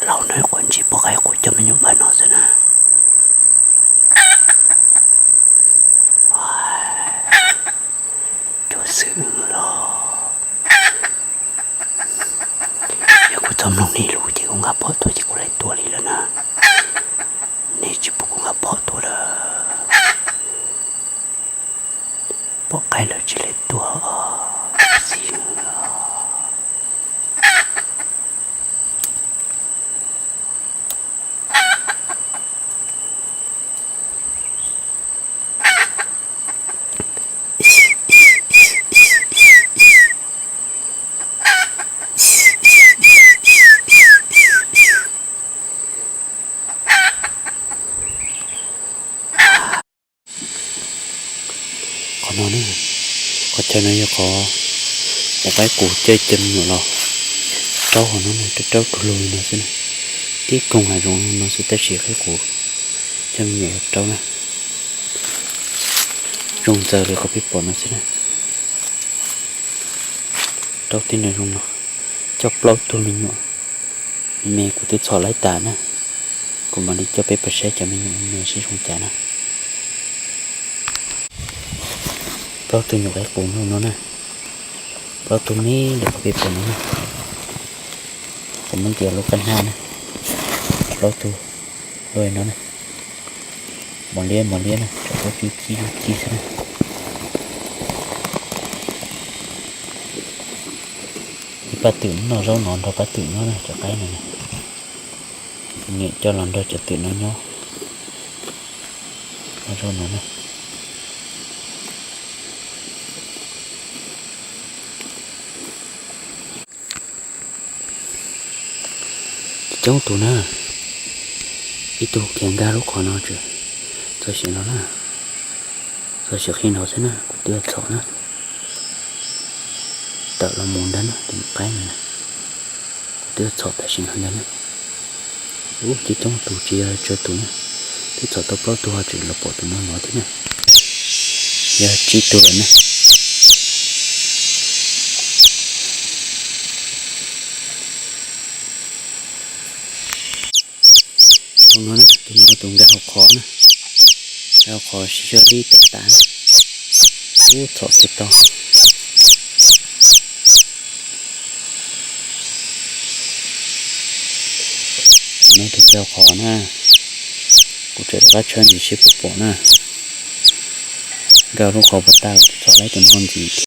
Laus no quav ntsis pom qaib qus coj me nyuam npaj no xwb na. Cuag xwm los, yog kuv txhob mloog nej lus ces kuv nqa phom tuaj ces kuv laib tuag li lawm na. Nej tsis pub kuv nqa phom tuaj lawm. Pom qaib lawm tsis laib tuag. Xwm Qhov no ne, qhov chaw no yog qhov ua qaib qus coj cov me nyuam los raub hauv no ne, raub raub rug lug li no xwb na. Tib koog hav zoov no xwb tab sis qaib qus coj me nyuam los raub na. Zoo ntxaws li qhov peb pom no xwb na. Raub tib no zoo no, coj plaub tug me nyuam me me kuv twb txhom laib tas na. Kuv mam li coj peb pais saib cov me nyuam me me seb zoo cas na. Plaub tug nyuam qaib qus zoo no na. Plaub tug me ntawm qhov peb pom no na. Kuv muab ntiav lub qab hnab na. Plaub tug lub no na. Mos liab mos liab na, cov plaub tug ci ci xwb na. Ib pab twm noj zaub no nrog pab twm nyob na, cov qaib no na. Niam coj los nrog cov twm no nyob, noj zaub no na. Coob tus na, ib tug khiav nkag lub qhov no tsis txog siav no na, txog siav qhib no xwb na, kuv twb txhom na. Tawm los mus ntag na, tus qaib no na, kuv twb txhom tam sim no ntag na. Ub, coob coob tus tsis yog tsawg tus na, twb txhom tau plaub tug ho tseem los pom tus no no thiab na. Yog tsib tug lawm na. Tus no na, tus no tus nkag hauv qhov na, nkag hauv qhov sib zog li tawm tas na. Ub, txhom kiag tau. Tus no tus nkag hauv qhov na, kuv tseem rov qab tshawb ntsis seb puas pom na. Nkag lub qhov puas tag, kuv txhom laib tus no ntxiv thiab.